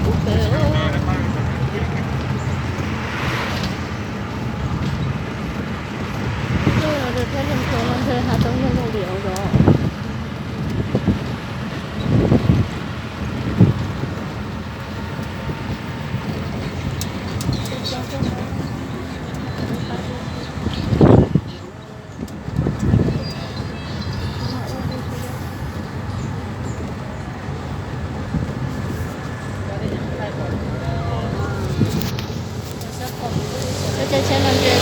Kuv pem, tuaj los rau thiab, leej twg no ntshe hav zoov yog zoo li os. Cov tsheb no ntsia,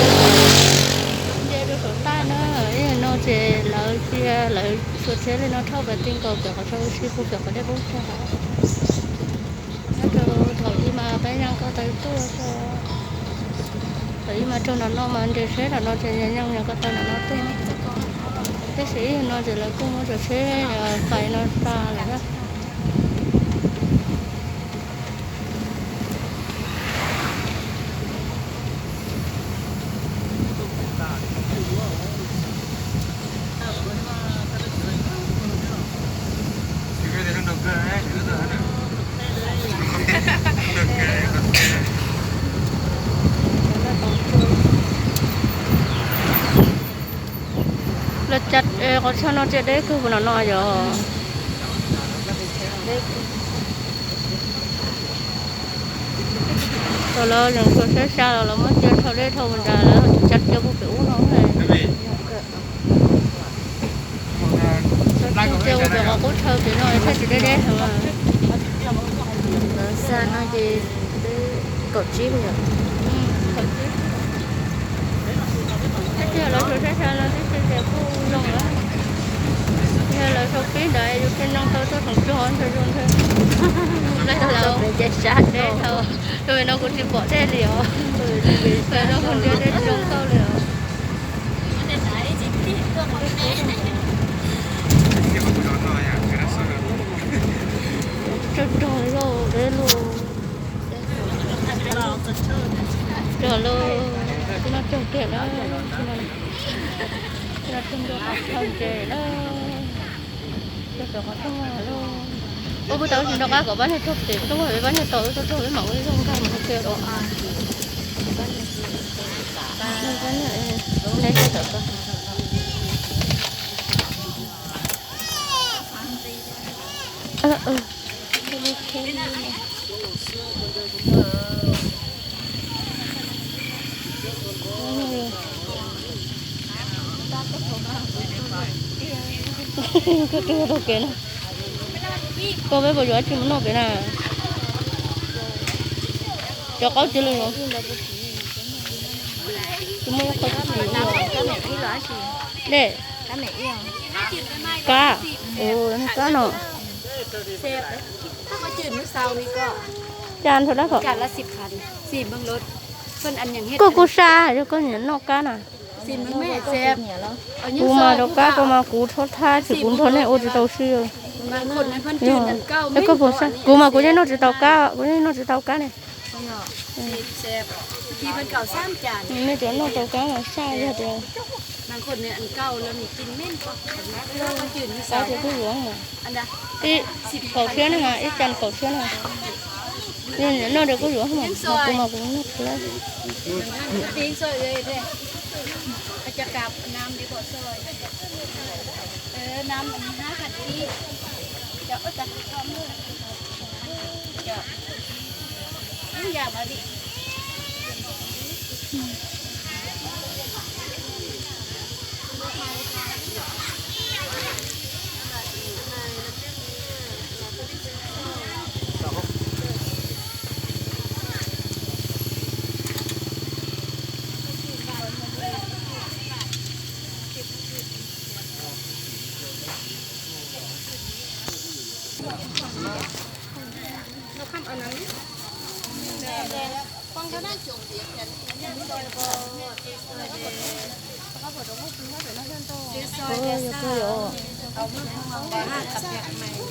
ntsia rau saum toj na, ib yam no ces lawv cia lawv xuas tsheb li no thauj pas ti nkaus pem qhov chaw ua si puag pem qhov dej poob tsag. Nyob rau thaum ub mas peb yeej ko taw tuaj, thaum ub mas raug nram no mas nres tsheb nram no ces yeej ko taw nram no tuaj. Tab sis ib yam no ces lawv kuj muab cov tsheb fais no xa lawm na. Los cas qhov chaw no tseem deb kawg puas no no yog? Thaum lawv yeej xuas tsheb xa los lawv muab cia dhau deb dhau mus ntsa lawv tsis tsa cia puag pem ub no. Cia puag pem qhov qub chaw pem no thiaj tsis deb deb heev. Lawv xa no ces twb kaum tsib yom. Tab sis lawv xuas tsheb xa no tib si ces kuj zoo lawm. Yog lawv sau pib ntawd yus thiaj nyooj tau tuaj thaum tsuag ntshai zoo ntshai. Lawv, tus no kuv tsis pom dej li os. Tus no kuv ntsia dej zoo nkauj li os. Rog rog lauj, deb lauj. Rog lauj, tsis no rog kiag na, tsis no rog ntua qab thawj ntses na. Rog pem qhov rooj lauj. Ua puag ta ua tsis nrog qab kom pab niag rog pem roob peb pab niag tau ib tug rog peb mam ua ib tug nkag mus qhov twg rau. Koj twb tau kev na. Koj peb puas yuav tsis mus noj pem na? Cov qaub tsis los yuav. Tsis muaj ib qho tsis yuav. Dej. Kab. Kab no. Cas nthav dab kom. Koj kuj sab yog koj nyiam noj kab na. Kuv mas rau kab koj mas kuv thob thab tsis kuv nrog nej ua tsis tau si. Koj puas sab? Kuv mas kuv yeej noj tsis tau kab, kuv yeej noj tsis tau kab ne. Nej cov noj tau kab mas sab yog tias kab ces kuj yuav mas. Ib kaum tshiab na, ib cas kaum tshiab na. Noj ces kuj yuav mas, kuv mas kuv noj tsis tau. Ua li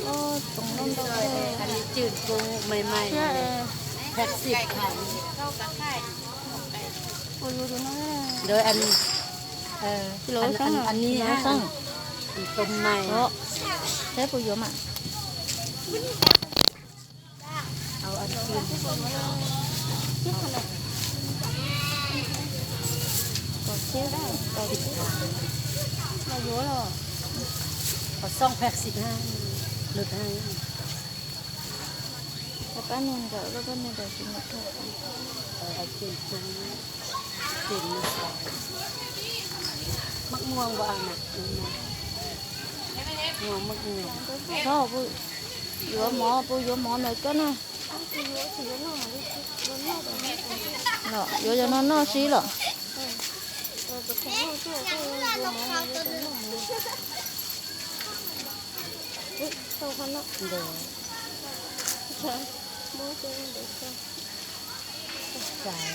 no, tus no, tus no xeeb, peb puas yuav mas. Kom thiab, kom thiab. Los yuav los. Qhov xoj pheej xij na, lwm na. Pab niag ntawd, pab niag ntawd tsis mus thaj. Maj muag npua na, maj muag. Txhob, yuav mov, puas yuav mov ntawm koj na? Los yuav cov no noj sib los.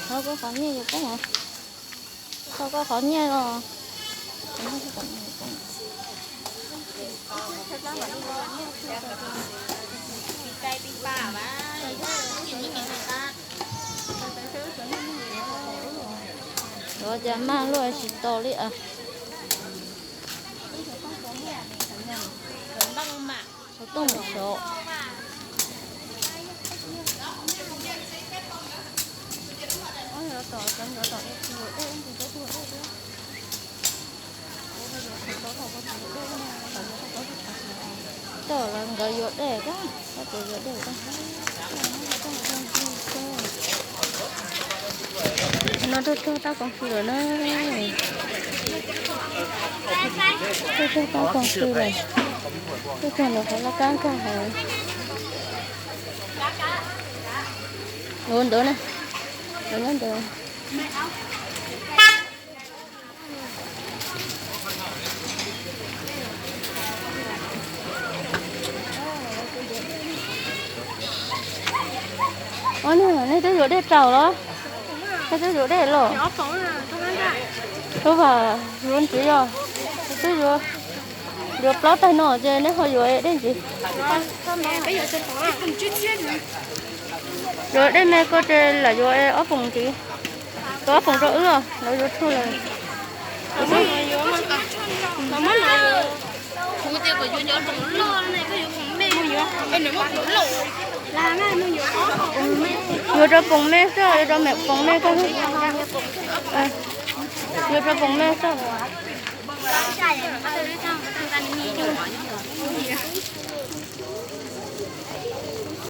Thauj koj qhov nyiaj yuav poob os. Thauj koj qhov nyiaj los. Yuav cas mag luaj tsis tau li as. Xov tooj ntawm saud. Tau los nkawd yuav dej, koj puas yuav dej? No tuaj txog tab koom fwm lawm na. Tuaj txog tab koom fwm lawm. Tuaj txog ntawm qhov laj kab nkag hauv. Ua ntawd na, ua nyob ntawd. Ua, nej twb yuav dej tsaus los? Nej twb yuav dej los? Ua, yuav ntxiv os. Twb yuav, yuav plaub tais no ces nej ho yuav dej ntxiv. Yuav dej me koj ces lam yuav ob poom ntxiv. Tus ob poom rau wb os, lawv yuav tshuaj lawm. Yuav rau poom me xwb, yuav rau me poom me koj. Yuav rau poom me xwb.